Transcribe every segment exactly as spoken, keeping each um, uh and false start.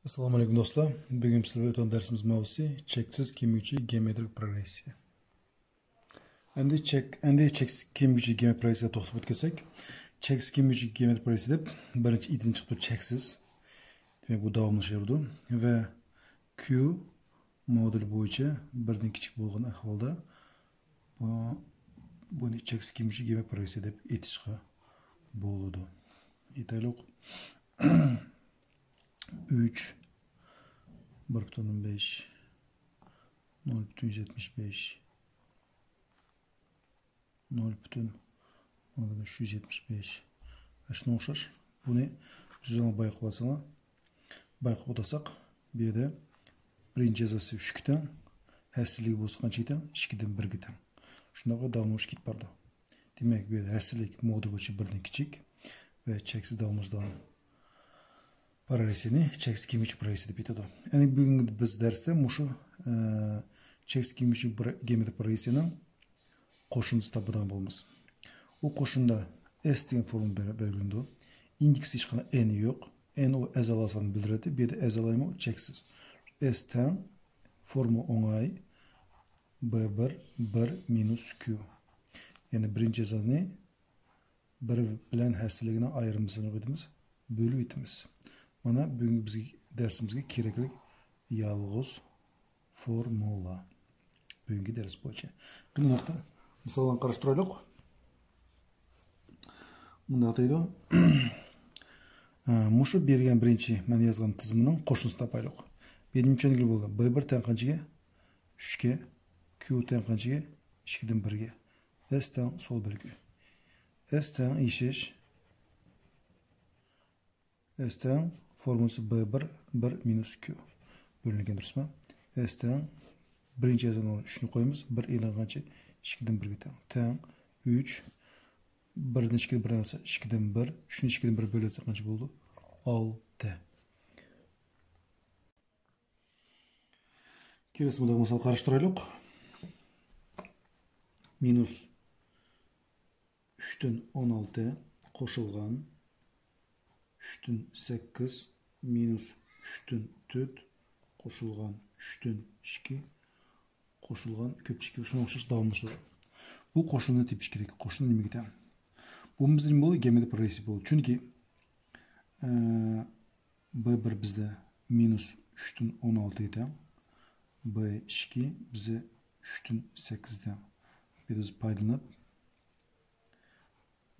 ئەسسالامۇ ئەلەيكۇم دوستلار. بۈگۈن سىلەر بىلەن ئۆتۈۋاتقان دەرسىمىز ماۋزۇسى چەكسىز كېمىگۈچى گېئومېترىك پروگرېسسىيە. ئەمدى چەك، ئەمدى چەكسىز كېمىگۈچى گېئومېترىك پروگرېسسىيەگە توختىلىپ ئۆتكەنسەك، چەكسىز كېمىگۈچى گېئومېترىك پروگرېسسىيە دەپ بىرىنچى ئىدىيەدىن چىقىپ تۇرۇپ چەكسىز. دېمەك، بۇ داۋاملىشىۋېرىدۇ. ۋە كيۇ مودېلى بويىچە بىردىن كىچىك بولغان ئەھۋالدا، بۇ، بۇنى چەكسىز كېمىگۈچى گېئومېترىك پروگرېسسىيە دەپ ئېيتىشقا بولىدۇ. ئېيتايلۇق. ئۈچ، بىر پۈتۈن ئوندىن بەش، نۆل پۈتۈن يۈز يەتمىش بەش، نۆل پۈتۈن ئوندىن ئۈچ يۈز يەتمىش بەش ۋە شۇنىڭغا ئوخشاش. بۇنى ئۆزۈڭلار بايقاپ ئالساڭلار، بايقاپ ئولتۇرساق، بۇ يەردە بىرىنچى جازاسى ئۈچكە تەڭ، ھەسسىلىكى بولسا قانچىگە تەڭ؟ ئىككىدىن بىرگە تەڭ. شۇنداق داۋاملىشىپ كېتىپ بارىدۇ. دېمەك، بۇ يەردە ھەسسىلىك مودېلى بويىچە بىردىن كىچىك ۋە چەكسىز داۋاملىشىدىغان پروگرېسسىيەنى چەكسىز كېمىگۈچى پروگرېسسىيە دەپ ئېيتىدۇ. يەنى بۈگۈنكى بىز دەرستە مۇشۇ، ئە، چەكسىز كېمىگۈچى بىر گېئومېترىك پروگرېسسىيەنىڭ قوشۇندىسى تاپىدىغان بولىمىز. ئۇ قوشۇندا ئېس دېگەن فورمۇلا بەل-، بەلگىلىنىدۇ. ئىندېكسى ھېچقانداق ئېن يوق. ئېن ئۇ ئەزالار سانىنى بىلدۈرەتتى. بۇ يەردە ئەزالارمۇ چەكسىز. ئېس تەڭ فورمۇلا ئوڭاي بى بىر، بىر مىنۇس كيۇ. يەنى بىرىنچى ئەزانى بىر بىلەن ھەسسىلىكىنىڭ ئايرىمىسىنى قويىمىز، بۆلۈۋېتىمىز. مانا بۈگۈنكى بىزگە دەرسىمىزگە كېرەكلىك يالغۇز فورمۇلا. بۈگۈنكى دەرس بويىچە. قېنى، نۇقتا مىساللارنى قاراشتۇرايلۇق. مۇنداق دەيدۇ. ئە، مۇشۇ بەرگەن بىرىنچى مەن يازغان تىزىمنىڭ قوشۇندىسىنى تاپايلۇق. بۇ يەردىن چۈشەنگىلى بولىدۇ. بى بىر تەڭ قانچىگە؟ ئۈچكە. كيۇ تەڭ قانچىگە؟ ئىككىدىن بىرگە. ئېس تەڭ سول بۆلگۈ. ئېس تەڭ ئېشىش. ئېس تەڭ فورمۇلىسى بى بىر، بىر مىنۇس كيۇ. بۆلۈنگەن، دۇرۇسمۇ؟ ئېس تەڭ بىرىنچى ئەزانىغا ئۈچنى قويىمىز. بىر ئېلىنغانچە ئىككىدىن بىرگە تەڭ. تەڭ ئۈچ. بىردىن ئىككىدىن بىر ئالسا، ئىككىدىن بىر. ئۈچنى ئىككىدىن بىر بۆلسەك قانچە بولىدۇ؟ ئالتە. كېلەسى مۇنداق مىسال قاراشتۇرايلۇق. مىنۇس ئۈچتىن ئون ئالتە قوشۇلغان ئۈچتىن سەككىز مىنۇس ئۈچتىن تۆت قوشۇلغان ئۈچتىن ئىككى قوشۇلغان كۆپچىلىككە شۇنىڭغا ئوخشاش داۋاملىشىدۇ. بۇ قوشۇننى تېپىش كېرەك. قوشۇن نېمىگە تەڭ؟ بۇ بىز نېمە بولدى؟ گېئومېترىك پروگرېسسىيە بولدى. چۈنكى، ئە، بى بىر بىزدە مىنۇس ئۈچتىن ئون ئالتىغا تەڭ. بى ئىككى بىزدە ئۈچتىن سەككىزگە تەڭ. بۇ يەردە بىز پايدىلىنىپ،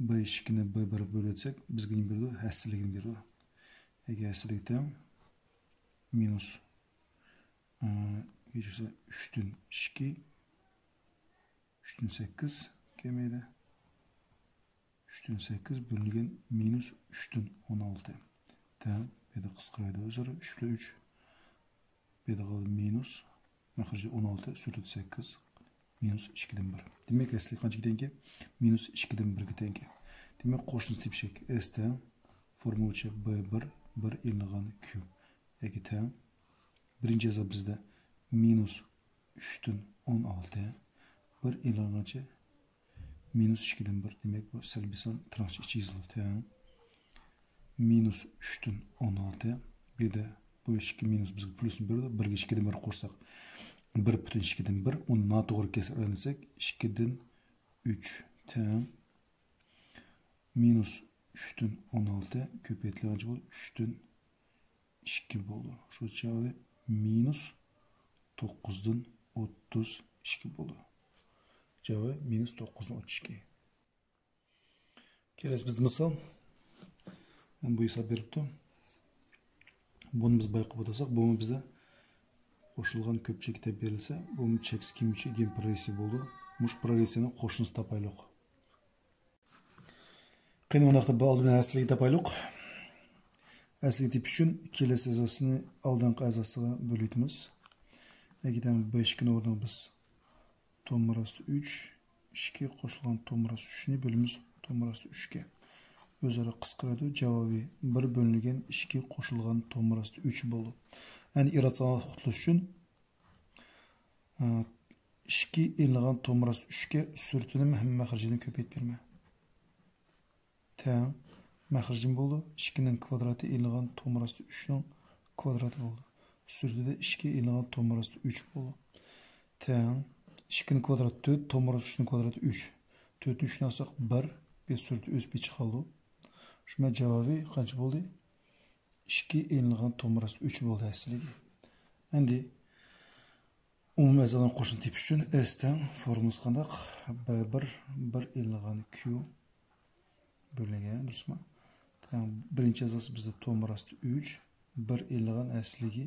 بى ئىككىنى بى بىرگە بۆلۈۋەتسەك، بىزگە نېمە بېرىدۇ؟ ھەسسىلىكىنى بېرىدۇ. ئەگەر ھەسسىلىكى تەڭ مىنۇس، ئە، كەچۈرسە، ئۈچتىن ئىككى، ئۈچتىن سەككىز كەلمەيدۇ. ئۈچتىن سەككىز بۆلۈنگەن مىنۇس ئۈچتىن ئون ئالتە. تەڭ، بۇ يەردە قىسقىرايدۇ ئۆزئارا، ئۈچ بىلەن ئۈچ. بۇ يەردە قالدى مىنۇس، مەخرىجى ئون ئالتە، سۈرتىدە سەككىز، مىنۇس ئىككىدىن بىر. دېمەك، ئەسلى قانچىگە تەڭكەن؟ مىنۇس ئىككىدىن بىرگە تەڭكەن. دېمەك، قوشۇندىسى تېپىشكەك. ئېس تەڭ فورمۇلىچە بى بىر، بىر ئېلىنغان كيۇ. ياكى تەڭ. بىرىنچى ئەزا بىزدە مىنۇس ئۈچتىن ئون ئالتە، بىر ئېلىنغانچە مىنۇس ئىككىدىن بىر، دېمەك، بۇ سەلبىي سان تىرناقچە ئىچىگە يېزىلىدۇ، تەڭ. مىنۇس ئۈچتىن ئون ئالتە، بۇ يەردە بۇ ئىككى مىنۇس بىزگە پلۇسنى بېرىدۇ، بىرگە ئىككىدىن بىر قوشساق، بىر پۈتۈن ئىككىدىن بىر، ئۇنى ناتوغرا كەسىپ ئايلانساق، ئىككىدىن ئۈچ تەڭ. مىنۇس ئۈچتىن ئون ئالتە كۆپەيتىلگەن بولىدۇ، ئۈچتىن ئىككى بولىدۇ. شۇ جاۋابى مىنۇس توققۇزدىن ئوتتۇز ئىككى بولىدۇ. جاۋابى مىنۇس توققۇزدىن ئوتتۇز ئىككى. كېلەسى بىزدە مىسال. بۇ ھېساب بېرىپتۇ. بۇنى بىز بايقاپ ئولتۇرساق، بۇمۇ بىزدە قوشۇلغان كۆپچىلىككە تەڭ بېرىلسە، بۇمۇ چەكسىز كېمىگۈچى گېئومېترىك پروگرېسسىيە بولىدۇ. مۇشۇ پروگرېسسىيەنىڭ قوشۇندىسىنى تاپايلۇق. قېنى، ئۇنداقتا بىر ئالدى بىلەن ھەسسىلىكنى تاپايلۇق. ھەسسىلىك تېپىش ئۈچۈن كېلەسى ئەزاسىنى ئالدىنقى ئەزاسىغا بۆلۈۋېتىمىز. ئەگىدەم بىر ئىككىنى ئورنىغا بىز تومۇر ئاستى ئۈچ، ئىككى قوشۇلغان تومۇر ئاستى ئۈچنى بۆلىمىز تومۇر ئاستى ئۈچكە. ئۆزئارا قىسقىرىدۇ. جاۋابى بىر بۆلۈنگەن ئىككى قوشۇلغان تومۇر ئاستى ئۈچ بولىدۇ. يەنى ئىرراتسىيونال قۇتۇلۇش ئۈچۈن، ئە، ئىككى ئېلىنغان تومۇر ئاستى ئۈچكە سۈرىتىنىمۇ ھەممە مەخرىجىنى كۆپەيتىپ بېرىمەن. تەڭ مەخرىجىم بولىدۇ. ئىككىنىڭ كۋادراتى ئېلىنغان تومۇر ئاستى ئۈچنىڭ كۋادراتى بولدى. سۈرىتىدە ئىككى ئېلىنغان تومۇر ئاستى ئۈچ بولدى. تەڭ ئىككىنىڭ كۋادراتى تۆت، تومۇر ئاستى ئۈچنىڭ كۋادراتى ئۈچ. تۆتنى ئۈچتىن ئالساق بىر، بىر سۈرىتى ئۆز پېتى چىقالدى. شۇ بىلەن جاۋابى قانچە بولدى؟ ئىككى ئېلىنغان تومۇر ئاستى ئۈچ بولدى ئەسلىگە. ئەمدى ئومۇمىي ئەزالارنىڭ قوشۇنى تېپىش ئۈچۈن ئېس تەڭ فورمۇلىسى قانداق؟ بىر بىر، بىر ئېلىنغان كيۇ بۆلۈنگەن، دۇرۇسمۇ؟ تەڭ بىرىنچى ئەزاسى بىزدە تومۇر ئاستى ئۈچ، بىر ئېلىنغان ئەسلىگى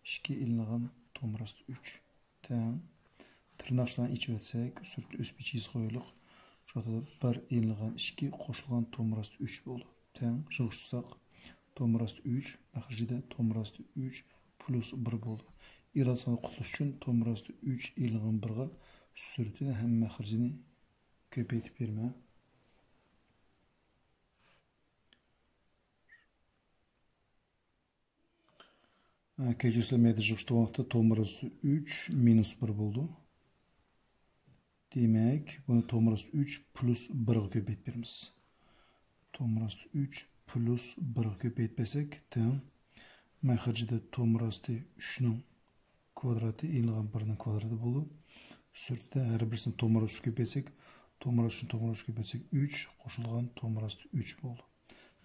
ئىككى ئېلىنغان تومۇر ئاستى ئۈچ. تەڭ تىرناقچىلارنى ئېچىۋەتسەك، سۈرىتىنى ئۆز پېتى يېزىپ قويايلۇق. شۇ ۋاقىتتا بىر ئېلىنغان ئىككى قوشۇلغان تومۇر ئاستى ئۈچ بولدى. تەڭ يىغىشتۇرساق، تومۇر ئاستى ئۈچ، مەخرىجىدە تومۇر ئاستى ئۈچ پلۇس بىر بولدى. ئىرادە سانىدىن قۇتۇلۇش ئۈچۈن تومۇر ئاستى ئۈچ ئېلىنغان بىرغا سۈرىتىنى ھەم مەخرىجىنى كۆپەيتىپ بېرىمەن. كەچۈرسىلەر، مەيدە يىغىشتۇرغان ۋاقىتتا تومۇر ئاستى ئۈچ مىنۇس بىر بولدى. دېمەك، بۇنى تومۇر ئاستى ئۈچ پلۇس بىرغا كۆپەيتىپ بېرىمىز. تومۇر ئاستى ئۈچ پلۇس بىرغا كۆپەيتىپ بەرسەك، تەڭ مەخرىجىدە تومۇر ئاستى ئۈچنىڭ كۋادراتى ئېلىنغان بىرنىڭ كۋادراتى بولدى. سۈرىتىدە ھەر بىرسىنى تومۇر ئاستى كۆپەيتسەك، تومۇر ئاستى تومۇر ئاستى كۆپەيتسەك، ئۈچ قوشۇلغان تومۇر ئاستى ئۈچ بولدى.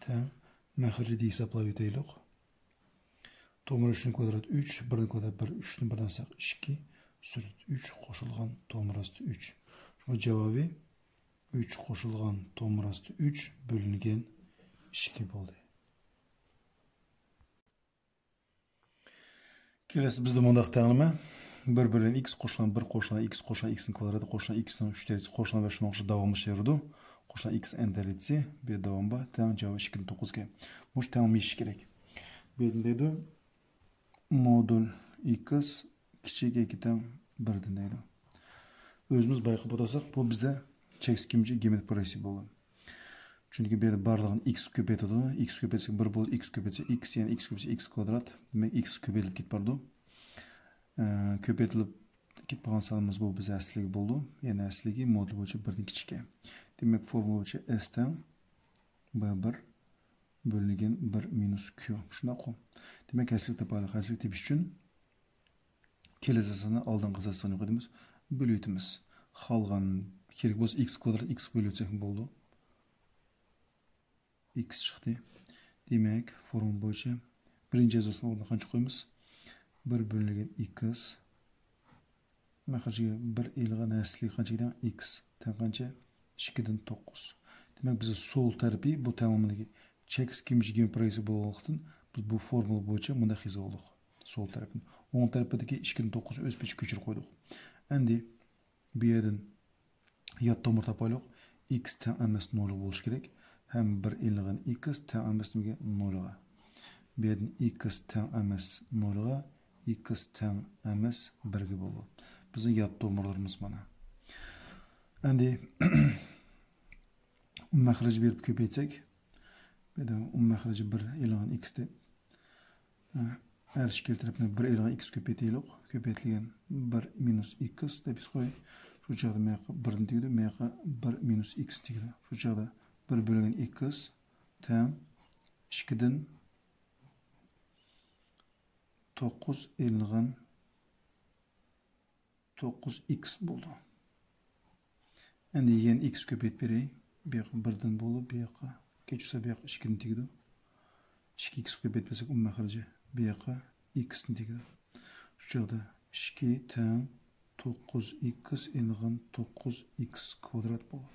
تەڭ مەخرىجىدە ھېسابلاۋېتەيلۇق. تومۇر ئۈچنىڭ كۋادراتى ئۈچ، بىرنىڭ كۋادراتى بىر، ئۈچتىن بىرنى ئالساق ئىككى، سۈرىتى ئۈچ قوشۇلغان تومۇر ئاستى ئۈچ. شۇڭا جاۋابى ئۈچ قوشۇلغان تومۇر ئاستى ئۈچ بۆلۈنگەن ئىككى بولدى. كېلەسى بىزدە مۇنداق تەڭلىمە. بىر بۆلگەن ئىكس قوشۇلغان بىر قوشۇلغان ئىكس قوشۇلغان ئىكسنىڭ كۋادراتى قوشۇلغان ئىكسنىڭ ئۈچ دەرىجىسى قوشۇلغان ۋە شۇنىڭ ئوخشاش داۋاملىشىۋېرىدۇ. قوشۇلغان ئىكس ئەن دەرىجىسى، بۇ يەردە داۋام بار. تەڭ جاۋابى ئىككىدىن توققۇزغا. مۇشۇ تەڭلىمە يېزىش كېرەك. بۇ يەردىن دەيدۇ، مودۇل ئىكس كىچىك ياكى تەڭ بىردىن دەيدۇ. ئۆزىمىز بايقاپ ئولتۇرساق، بۇ بىزدە چەكسىز كېمىگۈچى گېئومېترىك پروگرېسسىيە بولىدۇ. چۈنكى بۇ يەردە بارلىقىنى ئىكس كۆپەيتىدۇ. ئىكس كۆپەيتسەك بىر بولىدۇ، ئىكس كۆپەيتسە ئىكس، يەنە ئىكس كۆپەيتسە ئىكس كۋادرات. دېمەك، ئىكس كۆپەيتىلىپ كېتىپ بارىدۇ. ئە، كۆپەيتىلىپ كېتىپ قالغان سانىمىز بۇ بىز ئەسلىگە بولىدۇ. يەنى ئەسلىگى مودۇل بويىچە بىردىن كىچىككەن. دېمەك، فورمۇلا بويىچە ئېس تەڭ بىر بىر بۆلۈنگەن بىر مىنۇس كيۇ. شۇنداققۇ؟ دېمەك، ئەسلىگە تېپىۋالدۇق. ئەسلىگە تېپىش ئۈچۈن كېلەسى ساننى ئالدىنقى ساننى يوقىتىمىز، بۆلۈۋېتىمىز. قالغان كېرەك بولسا ئىكس كۋادرات، ئىكس بۆلۈۋەتسەك بولىدۇ. ئىكس چىقتى. دېمەك، فورمۇلا بويىچە بىرىنچى ئەزاسىنىڭ ئورنىغا قانچە قويىمىز؟ بىر بۆلۈنگەن ئىكس. مەخرىجىگە بىر ئېلىنغان ئەسلىگە قانچە تەڭ؟ ئىكس تەڭ قانچە؟ ئىككىدىن توققۇز. دېمەك، بىز سول تەرىپى بۇ تەڭلىمىدىكى چەكسىز كېمىگۈچى گېئومېترىك پروگرېسسىيە بولغانلىقتىن، بىز بۇ فورمۇلا بويىچە مۇنداق يېزىۋالدۇق. سول تەرىپىنى. ئوڭ تەرىپىدىكى ئىككىدىن توققۇزنى ئۆز پېتىگە كۆچۈرۈپ قويدۇق. ئەمدى بۇ يەردىن يات تومۇر تاپايلۇق. ئىكس تەڭ ئەمەس نولغا بولۇشى كېرەك. ھەم بىر ئېلىنغان ئىكس تەڭ ئەمەس نېمىگە؟ نولغا. بۇ يەردىن ئىكس تەڭ ئەمەس نولغا، ئىكس تەڭ ئەمەس بىرگە بولىدۇ. بىزنىڭ يات تومۇرلىرىمىز مانا. ئەمدى ئومۇمىي مەخرىجى بېرىپ كۆپەيتسەك، بۇ يەردە ئومۇمىي مەخرىجى بىر ئېلىنغان ئىكس دەپ، ھە، ھەر ئىككىلا تەرەپنى بىر ئېلىنغان ئىكس كۆپەيتەيلۇق. كۆپەيتىلگەن بىر مىنۇس ئىكس دەپ يېزىپ قوياي. شۇ چاغدا ماياققا بىردىن تېگىدۇ، ماياققا بىر مىنۇس ئىكس تېگىدۇ. شۇ چاغدا بىر بۆلگەن ئىكس تەڭ ئىككىدىن توققۇز ئېلىنغان توققۇز ئىكس بولدى. ئەمدى يەنە ئىكس كۆپەيتىپ بېرەي. بۇ ياققا بىردىن بولدى، بۇ ياققا، كەچۈرسە بۇ ياققا ئىككىدىن تېگىدۇ. ئىككى ئىكس كۆپەيتىپ بەرسەك ئومۇمىي مەخرىجى بۇ ياققا ئىكستىن تېگىدۇ. شۇ چاغدا ئىككى تەڭ توققۇز ئىكس ئېلىنغان توققۇز ئىكس كۋادرات بولدى.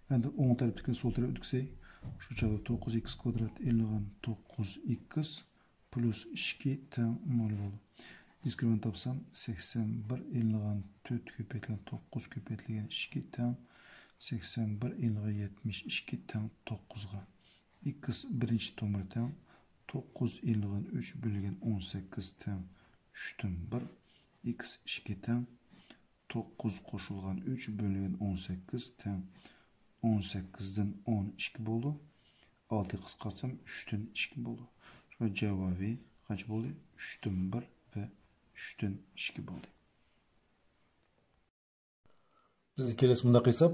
ئەمدى ئوڭ تەرەپتىكىنى سول تەرەپكە ئۆتكۈزەي. شۇ چاغدا توققۇز ئىكس كۋادرات ئېلىنغان توققۇز ئىكس پلۇس ئىككى تەڭ نول بولدى. دىسكرىمىنانت تاپسام، سەكسەن بىر ئېلىنغان تۆت كۆپەيتىلگەن توققۇز كۆپەيتىلگەن ئىككى تەڭ سەكسەن بىر ئېلىنغان يەتمىش ئىككى تەڭ توققۇزغا. ئىكس بىرىنچى تومۇر تەڭ توققۇز ئېلىنغان ئۈچ بۆلۈنگەن ئون سەككىز تەڭ ئۈچتىن بىر. ئىكس ئىككى تەڭ توققۇز قوشۇلغان ئۈچ بۆلۈنگەن ئون سەككىز تەڭ ئون سەككىزدىن ئون ئىككى بولدى. ئالتە قىسقارتسام، ئۈچتىن ئىككى بولدى. شۇڭا جاۋابى قانچە بولدى؟ ئۈچتىن بىر ۋە ئۈچتىن ئىككى بولدى. بىزدە كېلەسى مۇنداق ھېساب.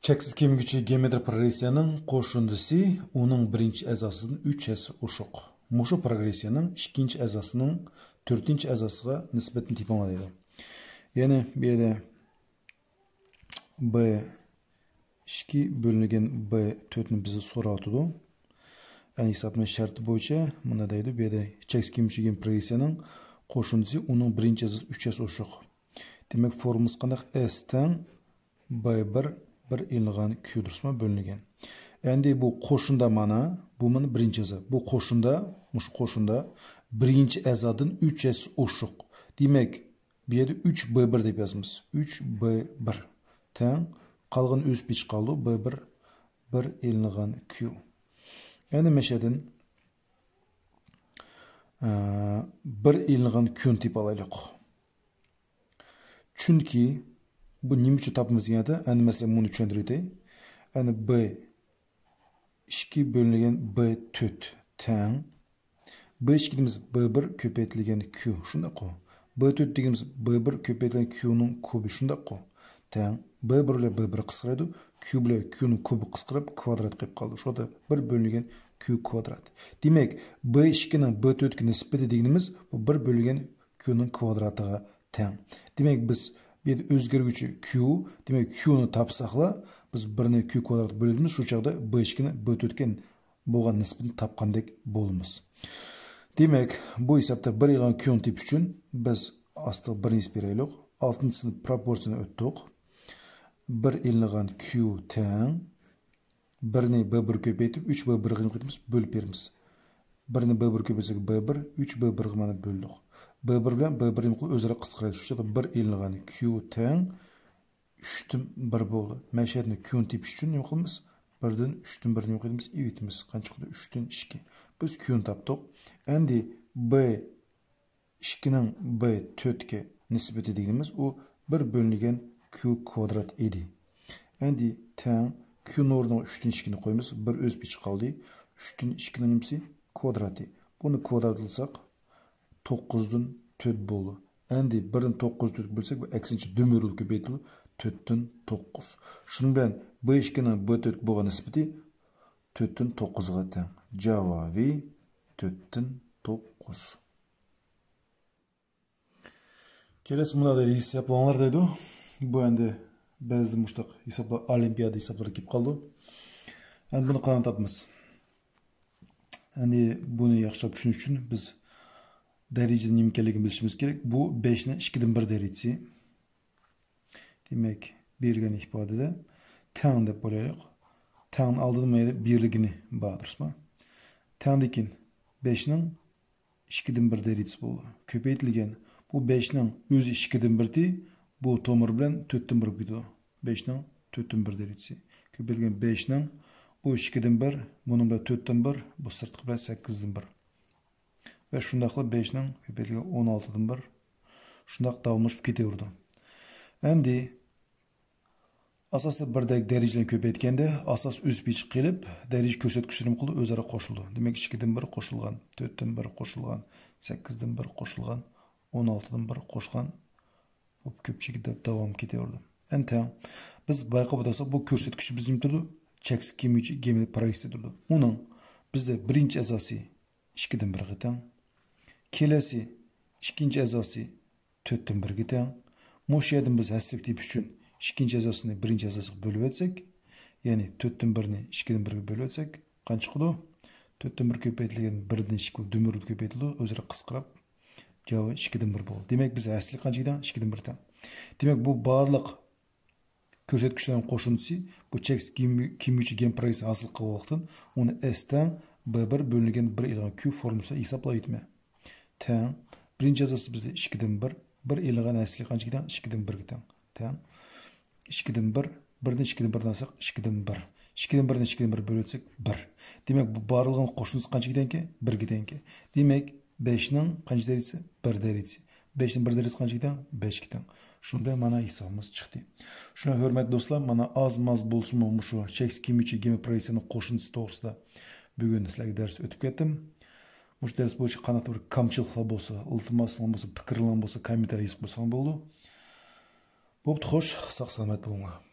چەكسىز كېمىگۈچى گېئومېترىك پروگرېسسىيەنىڭ قوشۇندىسى ئۇنىڭ بىرىنچى ئەزاسىدىن ئۈچ ھەسسە ئوشۇق. مۇشۇ پروگرېسسىيەنىڭ ئىككىنچى ئەزاسىنىڭ تۆتىنچى ئەزاسىغا نىسبەتنى تېپىڭلار دەيدۇ. يەنى بۇ يەردە ب ئىككى بۆلۈنگەن ب تۆتنى بىزدىن سوراۋاتىدۇ. يەنى ھېسابنىڭ شەرتى بويىچە مۇنداق دەيدۇ، بۇ يەردە چەكسىز كېمىيىۋېلىش دېگەن پروگرېسسىيەنىڭ قوشۇندىسى ئۇنىڭ بىرىنچى ئەزاسى ئۈچ ئەزا ئوشۇق. دېمەك، فورمۇلىسى قانداق؟ ئەس تەڭ ب بىر، بىر ئېلىنغان كيۇ، دۇرۇسمۇ؟ بۆلۈنگەن. ئەندى بۇ قوشۇندا مانا، بۇ مانا بىرىنچى ئەزا. بۇ قوشۇندا، مۇشۇ قوشۇندا بىرىنچى ئەزادىن ئۈچ ئەزا ئوشۇق. دېمەك، بۇ يەردە ئۈچ ب بىر دەپ يازىمىز. ئۈچ ب بىر تەڭ، قالغىنى ئۆز پېچى قالىدۇ. ب بىر، بىر ئېلىنغان كيۇ. يەنى مەشەدىن، ئە، بىر ئېلىنغان كيۇنى تېپىپ ئالايلۇق. چۈنكى بۇ نېمە ئۈچۈن تاپىمىز دېگەندە، ئەنە مەسىلەن، بۇنى چۈشەندۈرۈۋېتەي. ئەنە ب ئىككى بۆلۈنگەن ب تۆت تەڭ ب ئىككى دېگىنىمىز ب بىر كۆپەيتىلگەن كيۇ، شۇنداققۇ؟ ب تۆت دېگىنىمىز ب بىر كۆپەيتىلگەن كيۇنىڭ كۇبى، شۇنداققۇ؟ تەڭ ب بىر بىلەن ب بىر قىسقىرايدۇ، كيۇ بىلەن كيۇنىڭ كۇبى قىسقىرىپ، كۋادرات قېلىپ قالىدۇ. شۇ يەردە بىر بۆلۈنگەن كيۇ كۋادرات. دېمەك، ب ئىككىنىڭ ب تۆتكە نىسبىتى دېگىنىمىز بۇ بىر بۆلۈنگەن كيۇنىڭ كۋادراتىغا تەڭ. دېمەك، بىز بۇ يەردە ئۆزگەرگۈچى كيۇ، دېمەك، كيۇنى تاپساقلا، بىز بىرنى كيۇ كۋادراتقا بۆلىمىز، شۇ چاغدا ب ئىككىنى ب تۆتكە بولغان نىسبىتىنى تاپقاندەك بولىمىز. دېمەك، بۇ ھېسابتا بىر ئېلىنغان كيۇنى تېپىش ئۈچۈن بىز ئاستىغا بىرنى يېزىپ بېرەيلۇق. ئالتىنچى سىنىپ پروپورسىيىنى ئۆتتۇق. بىر ئېلىنغان كيۇ تەڭ بىرنى ب بىر كۆپەيتىپ، ئۈچ ب بىرغا نېمە قىلىمىز؟ بۆلۈپ بېرىمىز. بىرنى ب بىر كۆپەيتسەك ب بىر، ئۈچ ب بىرغا مانا بۆلدۇق. ب بىر بىلەن ب بىر نېمە قىلىدۇ؟ ئۆزئارا قىسقىرايدۇ. شۇ چاغدا بىر ئېلىنغان كيۇ تەڭ ئۈچتىن بىر بولدى. مەشەدىن كيۇنى تېپىش ئۈچۈن نېمە قىلىمىز؟ بىردىن ئۈچتىن بىر نېمە قىلىمىز؟ ئېلىۋېتىمىز. قانچە چىقىدۇ؟ ئۈچتىن ئىككى. بىز كيۇنى تاپتۇق. ئەندى ب ئىككىنىڭ ب تۆتكە نىسبىتى دېگىنىمىز ئۇ بىر بۆلۈنگەن كيۇ كۋادرات ئىدى. ئەندى تەڭ كيۇنىڭ ئورنىغا ئۈچتىن ئىككىنى قويىمىز. بىر ئۆز پېچى قالدى. ئۈچتىن ئىككىنىڭ نېمىسى؟ كۋادراتى. بۇنى كۋادراتلىساق، توققۇزدىن تۆت بولدى. ئەندى بىردىن توققۇز تۆتكە بۆلسەك، بۇ ئەكسىنچە دۈمۈرۈلۈپ كۆپەيتىلىپ، تۆتتىن توققۇز. شۇنىڭ بىلەن ب ئىككىنىڭ ب تۆتكە بولغان نىسبىتى تۆتتىن توققۇزغا تەڭ. جاۋابى تۆتتىن توققۇز. كېلەسى مۇنداق دەيدۇ، ھېسابلاڭلار دەيدۇ. بۇ ئەمدى بەزىدە مۇشۇنداق ھېسابلار، ئولىمپىيادا ھېسابلىرى كېلىپ قالىدۇ. ئەمدى بۇنى قانداق تاپىمىز؟ ئەمدى بۇنى ياخشىلاپ چۈشىنىش ئۈچۈن بىز دەرىجىنىڭ نېمە ئىكەنلىكىنى بىلىشىمىز كېرەك. بۇ بەشنىڭ ئىككىدىن بىر دەرىجىسى. دېمەك، بېرىلگەن ئىپادىدە تەڭ دەپ قويايلىق. تەڭنىڭ ئالدىدا مانا بېرىلگىنى بار، دۇرۇسمۇ؟ تەڭدىن كېيىن بەشنىڭ ئىككىدىن بىر دەرىجىسى بولىدۇ. كۆپەيتىلگەن. بۇ بەشنىڭ ئۆزى ئىككىدىن بىردى، بۇ تومۇر بىلەن تۆتتىن بىر بولىدۇ. بەشنىڭ تۆتتىن بىر دەرىجىسى. كۆپەيتىلگەن بەشنىڭ، بۇ ئىككىدىن بىر، بۇنىڭ بىلەن تۆتتىن بىر، بۇ سىرتقى بىلەن سەككىزدىن بىر. ۋە شۇنداقلا بەشنىڭ كۆپەيتىلگەن ئون ئالتىدىن بىر. شۇنداق داۋاملىشىپ كېتىۋېرىدۇ. ئەمدى ئاساستا بىردەك دەرىجىلەرنى كۆپەيتكەندە، ئاساس ئۆز پېچى قېلىپ، دەرىجە كۆرسەتكۈچلىرى نېمە قىلىدۇ؟ ئۆزئارا قوشۇلىدۇ. دېمەك، ئىككىدىن بىر قوشۇلغان، تۆتتىن بىر قوشۇلغان، سەككىزدىن بىر قوشۇلغان، ئون ئالتىدىن بىر قوشۇلغان، بۇ كۆپچىلىكى داۋام كېتىۋېرىدۇ. ئەنتەڭ. بىز بايقاپ ئولتۇرساق، بۇ كۆرسەتكۈچى بىز نېمە تۇرىدۇ؟ چەكسىز كېمىيىۋېلىش گېمىنى پرايسى تۇرىدۇ. ئۇنىڭ بىزدە بىرىنچى ئەزاسى ئىككىدىن بىرگە تەڭ. كېلەسى ئىككىنچى ئەزاسى تۆتتىن بىرگە تەڭ. مۇشۇ يەردىن بىز ھەسسىلىك تېپىش ئۈچۈن ئىككىنچى ئەزاسىنى بىرىنچى ئەزاسىغا بۆلۈۋەتسەك، يەنى تۆتتىن بىرنى ئىككىدىن بىرگە بۆلۈۋەتسەك، قانچە چىقىدۇ؟ تۆتتىن بىر كۆپەيتىلگەن بىردىن ئىككى دۈمۈرۈلۈپ كۆپەيتىلىدۇ، ئۆزئارا قىسقىراپ، جاۋابى ئىككىدىن بىر بولدى. دېمەك، بىز ھەسسىلىك قانچىگە تەڭ؟ ئىككىدىن بىر تەڭ. دېمەك، بۇ بارلىق كۆرسەتكۈچلەرنىڭ قوشۇندىسى، بۇ چەكسىز كېمىيىۋېلىش گېم پرايسى ھاسىل قىلغانلىقتىن، ئۇنى ئەس تەڭ ب بىر بۆلۈنگەن بىر ئېلىنغان كيۇ فورمۇلىسى ھېسابلاۋېتىمەن. تەڭ. بىرىنچى ئەزاسى بىزدە ئىككىدىن بىر، بىر ئېلىنغان ھەسسىلىك قانچىگە تەڭ؟ ئىككىدىن بىرگە تەڭ. تەڭ. ئىككىدىن بىر، بىردىن ئىككىدىن بىرنى ئالساق، ئىككىدىن بىر. ئىككىدىن بىرنى ئىككىدىن بىر بۆلۈۋەتسەك، بىر. دېمەك، بۇ بارلىقىنىڭ قوشۇندىسى قانچىگە تەڭكەن؟ بىرگە تەڭكەن. دېمەك، بەشنىڭ قانچە دەرىجىسى؟ بىر دەرىجىسى. بەشنىڭ بىر دەرىجىسى قانچىگە تەڭ؟ بەشكە تەڭ. شۇنىڭ بىلەن مانا ھېسابىمىز چىقتى. شۇڭا ھۆرمەتلىك دوستلار، مانا ئاز-ماز بولسىمۇ مۇشۇ چەكسىز كېمىيىۋېلىش گېم پرايسىنىڭ قوشۇندىسى توغرىسىدا بۈگۈن سىلەرگە دەرس ئۆتۈپ كەتتىم. مۇشۇ دەرس بويىچە قانداقتۇر بىر كەمچىلىكلەر بولسا، ئىلتىماسلىرىڭلار بولسا، پىكىرلىرىڭلار بولسا، كوممېنتارىي يېزىپ قويساڭ بولىدۇ. بوپتۇ، خوش، ساق-سالامەت بولۇڭلار.